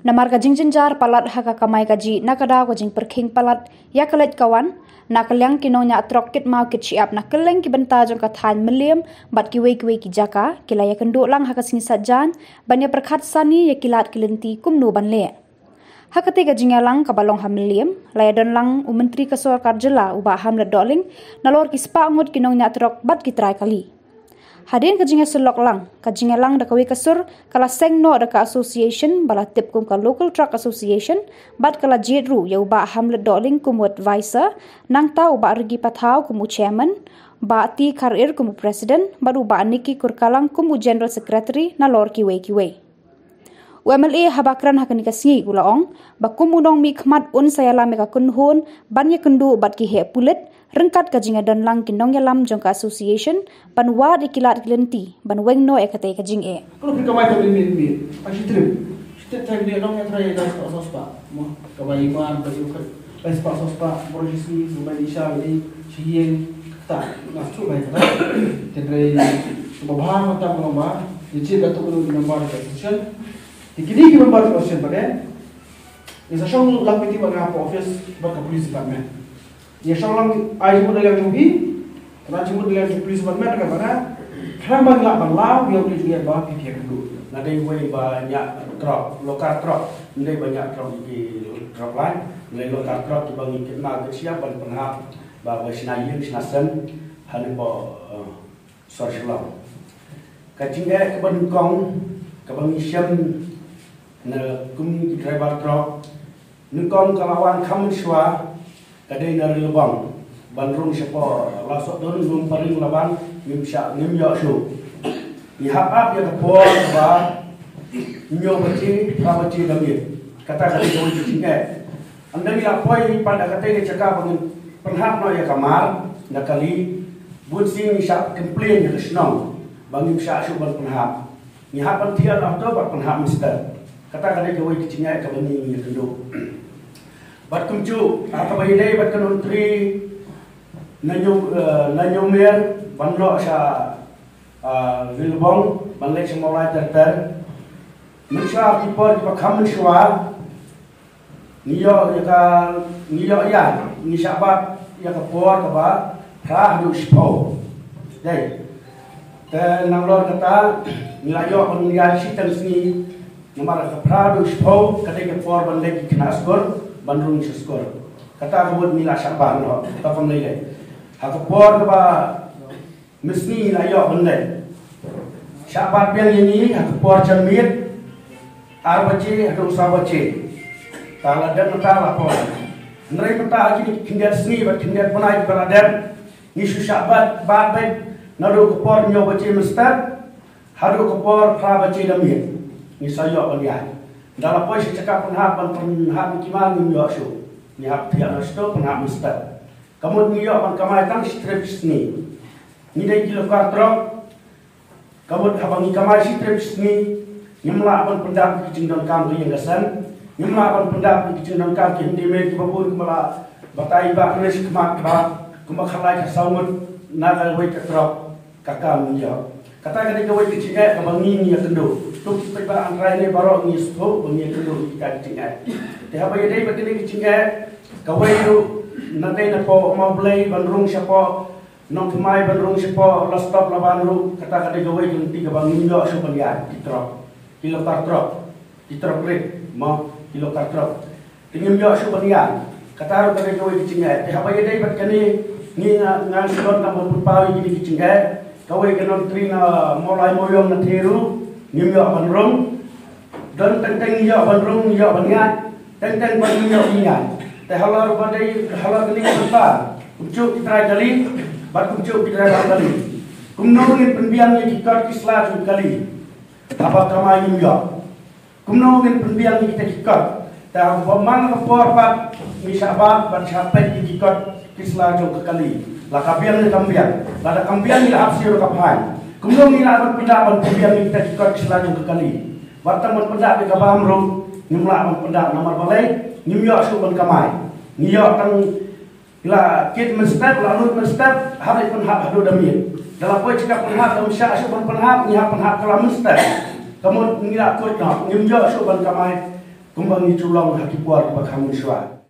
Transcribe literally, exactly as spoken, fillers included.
Namar ka jingjynjar palat ha ka kamai kajih na ka daw ka jingpyrkhing palat ïa ka leit ka wan, na ka liang ki nongñiah trok kit maw kit shyiap na kylleng ki bynta jong ka thaiñ Mylliem bad kiwei kiwei ki jaka, ki la ïakynduh lang ha ka sngi Saitjaiñ ban ïa pyrkhat sani ïa ki lad ki lynti kumno ban leh. Ha katei ka jingïalang kaba long ha Mylliem, la ïadon lang u Myntri ka Sorkar Jylla u Bah Hamlet Dohling, nalor ki spah ngut ki nongñiah trok bad ki trai kali. Hadien ka jingïasyllok lang, ka jingïalang da kawei ka sur ka la seng noh da ka association ba la tip kum ka Local Truck Association, bad ka la jied ruh ïa u Bah Hamlet Dohling kum u advisor, nangta u Bah Rigi Pathaw kum u chairman, Bah T Kharir kum u president, bad u Bah Nicky Kurkalang kum u general secretary, nalor kiwei kiwei. U M L A haba kren ha kane ka sngi u la ong ba kum u nongmihkhmat un sa ïalam ïa ka kynhun ban ïakynduh bad ki heh pulit ryngkat ka jingïadon lang ki nongïalam jong ka association ban wad ïa ki lad ki lynti ban weng noh ïa katei ka jingeh. Kano phi kamai tam mih mih, ha shi trip. Shi trip tam mih nong ïa trai ïa spah spah. Mo, kamai imar ba ïa khat. Lai spah saw spah, bor shi sngi, shu bai isha bai shi ïing, kata, na shu bai kata. Tynrai, shu ba bha, mata ba long ba, ïa chi ba tu kunu ki member ka association. Ïa kini ki member ka association ba ne, ïa sa shong lang miti ba nga hapoh office, ba ka police department. Ïa shong lang, ai jingmut da liang jong phi, kata jingmut da liang jong police department ka ba na, khnang ba ngi lah ban law, ïa u dei jingeh ba, phi phi ka du. Nga dei wei ba ñiah trok, lokar trok, nga dei ba ñiah trok ki trok lai. Ngi lokar trok kiba ngi kit ma kit shyiap ban pynhap ba wei shna ïing shna sem hangne hapoh, eh, sor Shillong. Ka jingeh kaba nyngkong kaba ngi shem na kum ki driver trok, nyngkong ka la wan kham mynshuwa ka dei na Ri Lbong ban rung shapoh Lawsohdun, Lum Paring, Laban, ngim shah, ngim ïoh shuh. Ngi hap ap ïa ka por ba hynñiew baje, phra baje da miet. Kata ka dei kawei ka jingeh. Ynda ngi la poi pat ha katei ka jaka ba ngin pynhap noh ïa ka mar na kali, bun sien ngi shah complain ïa ka shnong ba ngim shah shuh ban pynhap. Ngi hap ban thiah noh to bad pynhap mynstep. Kata ka dei kawei ka jingeh kaba ngi ïakynduh. Bad kumjuh, ha kaba ïadei bad ka Nontri na Hynñiew, eh, na Hynñiewmer ban noh sha, ah, Ri Lbong ban leit sha Mawlai ter ter. Mynshuwa ki por kiba kham mynshuwa ngi ïoh ïa ka, ngi ïoh ïa, ngi shah bat ïa ka por kaba phra haduh shiphew. Dei. Te nalor kata ngi la ïoh ban ïa shiteng sngi, namar ka phra haduh shiphew ka dei ka por ban leit ki khynnah skul ban rung sha skul. Kata ka mut ngi la shah bat noh, ka kam lei lei. Ha ka por kaba Mynsngi la ïoh ban leit. Shah bat biang ïa ngi ha ka por janmiet, ar baje haduh saw baje. Te la dep mynta la poi. Hynrei mynta ha kine ki khyndiat sngi bad khyndiat bnai kiba la dep, ngi shu shah bat, bat beit naduh ka por hynñiew baje mynstep haduh ka por phra baje da miet. Ngi sa ïoh ban ïaid. Ynda la poi sha jaka pynhap ban pynhap ïa ki mar ngim ïoh shuh. Ngi hap thiah noh shuh to pynhap mynstep. Ka mut ngi ïoh ban kamai tang shi trip shi sngi. Ngi dei ki lokar trok. Ka mut haba ngi kamai shi trip shi sngi, ngim lah ban pyndap ki jingdonkam ka ïing ka sem. Ngim lah ban pyndap ki jingdonkam ki hynmen kiba bun kiba la batai ba kane shi khmat ba kumba khatlai khatsaw ngut na kawei ka trok. Ka kam ngi ïoh. Kata ka dei kawei ka jingeh kaba ngi ngi ïakynduh. To ki paidbah Hynñiewmer baroh ngi sngewthuh ba ngi ïakynduh ïa kita ki jingeh. Te haba ïadei bad kine ki jingeh, kawei ruh na dei napoh Mawblei ban rung shapoh Nongthymmai ban rung shapoh Lawstop Laban ruh, kata ka dei kawei ka lynti kaba ngim ïoh shuh ban ïaid, ki trok, ki lokar trok. Ki trok rit, mo, ki lokar trok. Te ngim ïoh shuh ban ïaid. Kata ruh ka dei kawei ka jingeh. Te haba ïadei bad kane, ngi nga, nga shu don tang ban pynpaw ïa kine ki jingeh. Kawei ka Nontri na Mawlai Mawiong na Thei ruh, ngim ïoh ban rung. Don teng teng ngi ïoh ban rung, ngi ïoh ban ïaid. Teng teng ban ngi ïoh ban ïaid. Te halor ba dei, halor kane ka bynta, kumjuh ki trai kali bad kumjuh ki trai bad kali. Kumno ngin pynbiang ïa ki kot ki sla jong kali? Haba kamai ngim ïoh. Kumno ngin pynbiang ïa kita ki kot? Te haba man ka por pat ngi shah bat ban shah peit ïa ki kot ki sla jong ka kali. La ka biang ne kam biang? Lada kam biang ngi la hap siew da ka fine. Kumno ngi lah ban pyndah ban pynbiang ïa kita ki kot ki sla jong ka kali? Wat tang ban pyndah ïa ka bam ruh ngim lah ban pyndah namar balei? Ngim ïoh shuh ban kamai. Ngi ïoh tang la kit mynstep, la lut mynstep, hap ban pynhap haduh da miet. Da la poi jaka pynhap, ngim shah shuh ban pynhap, ngi hap pynhap ka la mynstep. Ka mut ngi la kut noh, ngim ïoh shuh ban kamai. kumba ngi ju long ha ki por kiba kham mynshuwa.